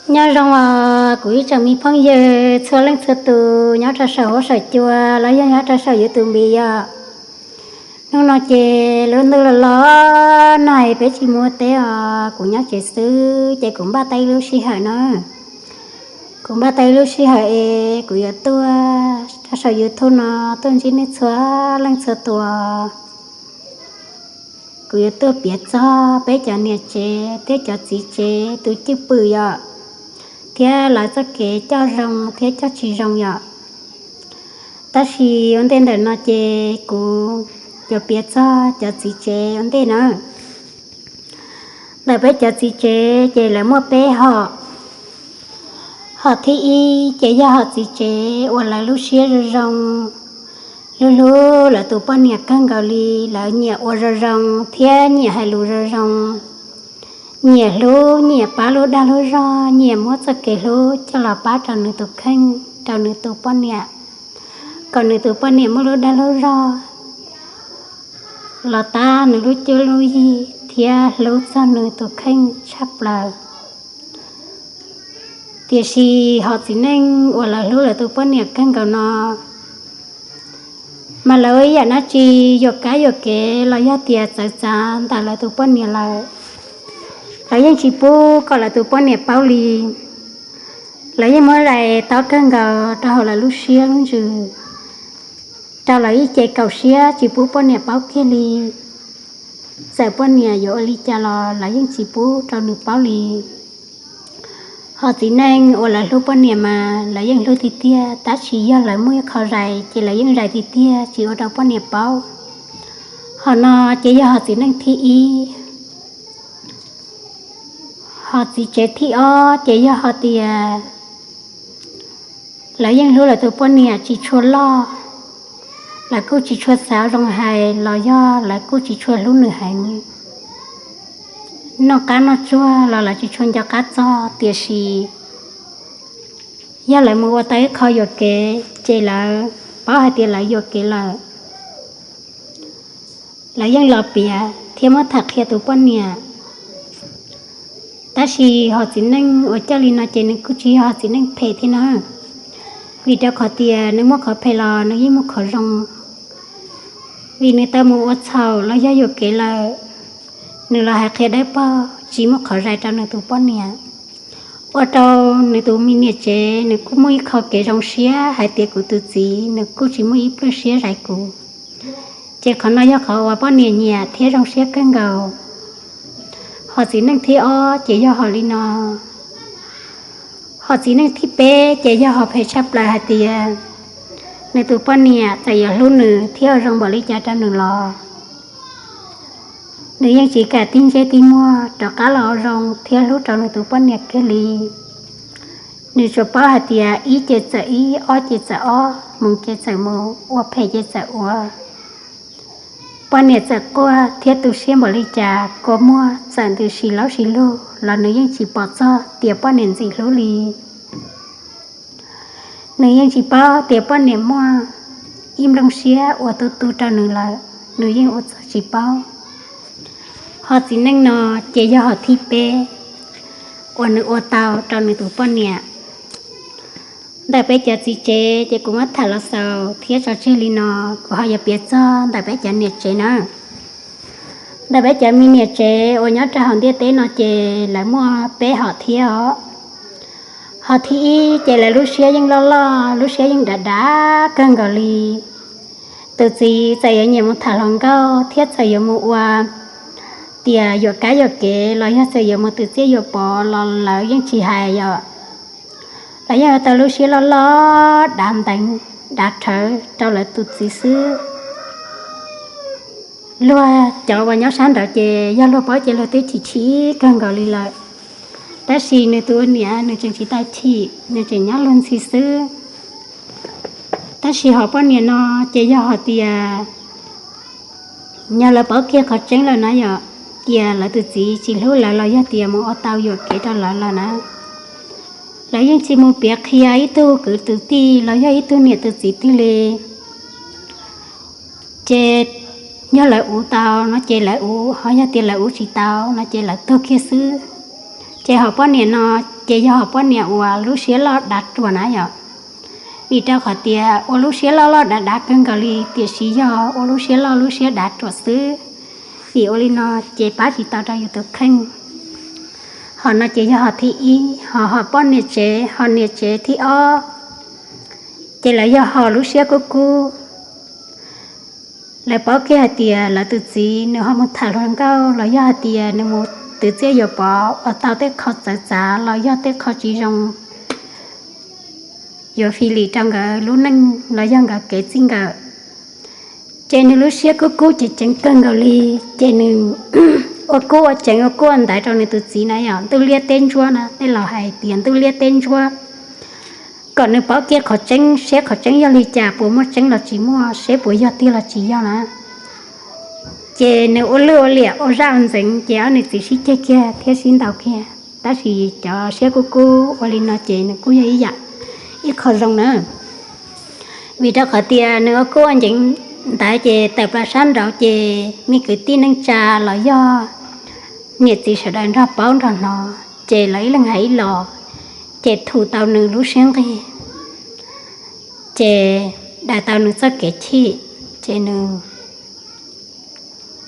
Nyob zoo os kuv ib tsoom me phooj ywg txhua leej txhua tus nyob rau saum huab saum cua los yog nyob rau saum YouTube yom. Hnub no ces lub ntuj los los nag peb tsis mus ua teb os, kuv nyob tsev xwb ces kuv npaj tau ib lub sij hawm na. Kuv npaj tau ib lub sij hawm es kuv yuav tuaj rau saum YouTube no tuaj ntsib nej txhua leej txhua tus. Kuv yuav tuaj piav txog peb cov niam tsev thiab cov txiv tsev tus cwj pwm yom, thiab lawv txoj kev coj zoo thiab coj tsis zoo yom. Tab sis ua ntej ntawm no ces kuv yuav piav txog cov txiv tsev ua ntej na. Ntawm peb cov txiv tsev ces lawv muaj peb hom. Hom thib ib ces yog hom txiv tsev uas lawv lub siab zoo zoo, hlub hlub lawv tus poj niam kawg nkaus li, lawv nyiam ua zoo zoo thiab nyiam hais lus zoo zoo, nyiam hlub nyiam pab lub dag lub zog, nyiam muab txoj kev hlub coj los pab rau nws tus kheej, rau nws tus poj niam, kom nws tus poj niam muaj lub dag lub zog los tab nws lub cuab lub yig thiab hlub txog nws tus kheej tshaj plaws. Tiam sis hom txiv neej uas lawv hlub lawv tus poj niam kawg nkaus no mas lawv ua ib yam dab tsi yuam kab yuam kev los yog tias txawv txav ntawm lawv tus poj niam lawm, lawv yeej tsis pub kom lawv tus poj niam paub li. Lawv yeej muab zais tob kawg nkaus rau hauv lawv lub siab lub ntsws, rau lawv ib ce kaum siab tsis pub poj niam paub kiag li. Txawm poj niam yuav ua li cas los lawv yeej tsis pub rau nws paub li. Hom txiv neej uas lawv hlub poj niam mas lawv yeej hlub tiag tiag, tab sis yog lawv muaj ib qho zais ces lawv yeej zais tiag tiag tsis ua rau poj niam paub. Hom no ces yog hom txiv neej thib ib. Hom txiv tsev thib ob ces yog hais tias lawv yeej hlub lawv tus poj niam tsis tshua loj, lawv kuj tsis tshua xav zoo hais los yog lawv kuj tsis tshua hlub nws heev. Noj qab noj tsuag los lawv tsis tshua nco qab txog, tiam sis yog lawv mus ua tau ib qho yuam kev ces lawv paub hais tias lawv yuam kev lawm. Lawv yeej los piav thiab muab tham qhia tus poj niam. Tab sis hom txiv neej uas coj li no ces nws kuj tsis yog hom txiv neej phem thiab na, vim rau qhov tias nws muaj qhov phem los nws yeej muaj qhov zoo. Vim nws tau mus ua txhaum los yog yuam kev lawm, nws los hais qhia dawb paug tsis muaj qhov zais rau nws tus poj niam. Ua rau nws tus me niam tsev nws kuj muaj ib qho kev zoo siab hais tias kuv tus txiv nws kuj tsis muaj ib pliag siab zais kuv. Ces qhov no yog qhov uas poj niam nyiam thiab zoo siab kawg nkaus. Hom txiv neej thib ob ces yog hom li no. Hom txiv neej thib peb ces yog hom phem tshaj plaws hais tias nws tus poj niam txawm yuav hlub nws thiab ua zoo npaum li cas rau nws los nws yeej tsis kam tib ntsej tib muag rov qab los ua zoo thiab hlub rau nws tus poj niam kiag li. Nws tsuas paub hais tias ib ces txawm ib, ob ces txawm ob, mus ces txawm mus, ua phem ces txawm ua. Poj niam txawm quaj thiab tu siab npaum li cas, kua muag txawm ntws si laub si lug los nws yeej tsis pom txog tias poj niam ntxim hlub li. Nws yeej tsis paub tias poj niam muaj ib nplooj siab uas tu tu rau nws lawm, nws yeej ua txog tsis paub. Hom txiv neej no ces yog hom thib peb uas nws ua tau rau nws tus poj niam. Ntawm peb cov txiv tsev ces kuv muab tham los xaus thiab tso tseg li no, kuv ho yuav piav txog ntawm peb cov niam tsev na. Ntawm peb cov me niam tsev uas nyob rau hauv ntiaj teb no ces lawv muaj peb hom thiab os. Hom thib ib ces lawv lub siab yeej loj loj, lub siab yeej dav dav kawg nkaus li. Tus txiv txawm yuav nyiam mus tham hluas nkauj thiab txawm yuav mus ua tias yuam kab yuam kev los yog txawm yuav mus twv txiaj yuam pov los lawv yeej tsis hais yom. Lawv yeej ua tau lub siab loj loj dav nteev dav rhawv rau lawv tus txiv xwb. Luag cov uas nyob sab nraud ces yog luag paub ces luag twb chim chim kawg nkaus li lawm. Tab sis nws tus ua niam nws tseem tsis tau chim, nws tseem nyob luag ntxhi xwb. Tab sis hom poj niam no ces yog hais tias yog lawv paub kiag qhov tseeb lawm na yom, tias lawv tus txiv tsis hlub lawv los yog tias mus ua tau yuam kev rau lawv lawm na, lawv yeej tsis mus piav qhia ib tug kwv tus tij los yog ib tug niam tus txiv twg li. Ces yog lawv uv tau no ces lawv uv, ho yog tias lawv uv tsis tau no ces lawv tuag kiag xwb. Ces hom poj niam no Ces yog ho poj niam uas lub siab loj dav ruam na yom. Vim rau qhov tias ua lub siab loj loj dav dav kawg nkaus li, tiam sis yog ua lub siab loj lub siab dav ruam xwb, vim ua li no ces pab tsis tau rau yus tus kheej. Ho no ces yog ho thib ib, ho ho poj niam tsev, ho niam tsev thib ob, ces lawv yog ho lub siab kub kub. Lawv paub kiag hais tias lawv tus txiv nws ho mus tham hluas nkauj los yog hais tias nws mus twv txiaj yuam pov uas tau tej qho txawv txav los yog tej qho tsis zoo yuav fis lim rau nkawd lub neej los yog nkawd kev txij nkawm. Ces nws lub siab kub kub ceev ceev kawg nkaus li, ces nws ua kub ua ceev ua kub ua ntaiv rau nws tus txiv na yom, ntuj liab teb ntsuab na, tej laus hais tias ntuj liab teb ntsuab, kom nws paub kiag qhov tseeb seb qhov tseeb yog li cas, puas muaj tseeb los tsis muaj, seb puas yog tiag los tsis yog na. Ces nws ua lwj ua liam ua zaj ua ntxeev, ces ob niam txiv sib ceg kiag thiab sib ntaus kiag, tab sis cov siab kub kub ua li no ces nws kuj yog ib yam, ib qho zoo na. Vim rau qhov tias nws ua kub ua ceev ntaiv ces tawm plaws sab nraud ces me kwv tij neej tsa los yog niam txiv sawv daws nrog paub nrog hnov, ces lawv ib leeg hais ib los, ces thum tau nws lub siab nqig, ces daws tau nws txoj kev chim, ces nws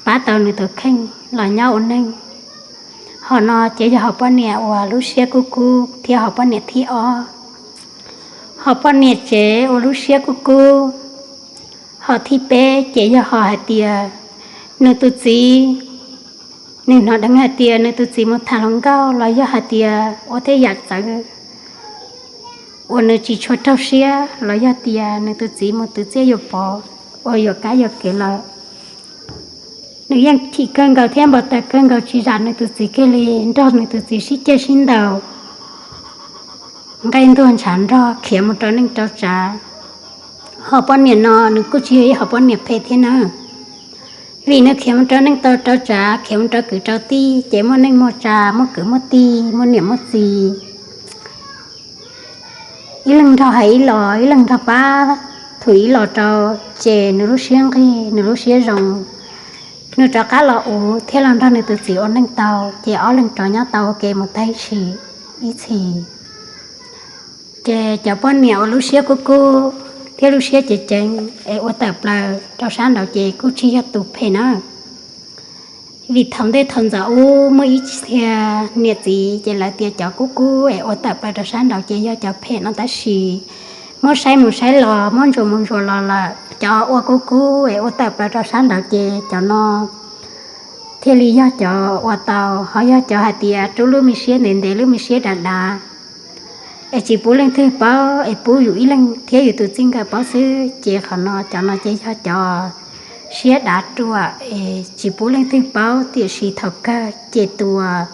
pab tau nws tus kheej los nyob ua neej. Ho no ces yog ho poj niam uas lub siab kub kub thiab ho poj niam thib ob. Ho poj niam tsev ua lub siab kub kub. Ho thib peb ces yog ho hais tias nws tus txiv, nws hnov dheev hais tias nws tus txiv mus tham hluas nkauj los yog hais tias ua tej yam txawv uas nws tsis tshua raug siab los yog tias nws tus txiv mus twv txiaj yuam pov uas yuam kab yuam kev lawm. Nws yeej chim kawg nkaus thiab npau taws kawg nkaus tsis zam nws tus txiv kiag li, nrog nws tus txiv sib ceg sib ntaus, nqaij ntuag ntshav nrog khiav mus rau neej rau tsav. Ho poj niam no nws kuj tsis yog ib ho poj niam phem thiab na, vim nws khiav mus rau neej tau rau tsav, khiav mus rau kwv rau tij, ces muaj neej muaj tsa, muaj kwv muaj tij, muaj niam muaj txiv, ib leeg nrog hais ib los, ib leeg nrog pab thum ib los rau, ces nws lub siab nqig, nws lub siab zoo. Nws rov qab los uv thiab los nrog nws tus txiv ua neej tau, ces ob leeg rov nyob tau ua ke mus tag ib tshis ib txhis. Ces cov poj niam uas lub siab kub kub thiab lub siab ceev ceev es ua tawm plaws rau sab nraud ces kuj tsis yog tus phem na. Vim thaum ntej thaum ntxov ub muaj ib txhia niam txiv ces lawv tias cov kub kub es ua tawm plaws rau sab nraud ces yog cov phem no, tab sis muab saib mus saib los, muab ntsuas mus ntsuas los lawm, cov ua kub kub es ua tawm plaws rau sab nraud ces cov no thiaj li yog cov ua tau, ho yog cov hais tias rub lub me siab ntev ntev, lub me siab dav dav, es tsis pub leej twg paub, es pub yus ib leeg thiab yus tus txij nkawm paub xwb, ces qhov no cov no ces yog cov siab dav ruam es tsis pub leej twg paub, tiam sis thaum kawg ces tus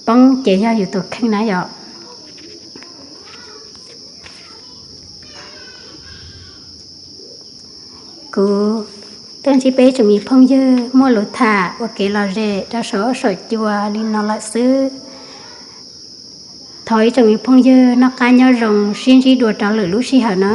poob ces yog yus tus kheej na yom. Kuv tuaj ntsib peb tsoom me phooj ywg muaj lus tham ua kev lom zem rau saum huab saum cua li no lawm xwb. Thov ib tsoom me phooj ywg noj qab nyob zoo, sib ntsib dua rau lwm lub sij hawm na.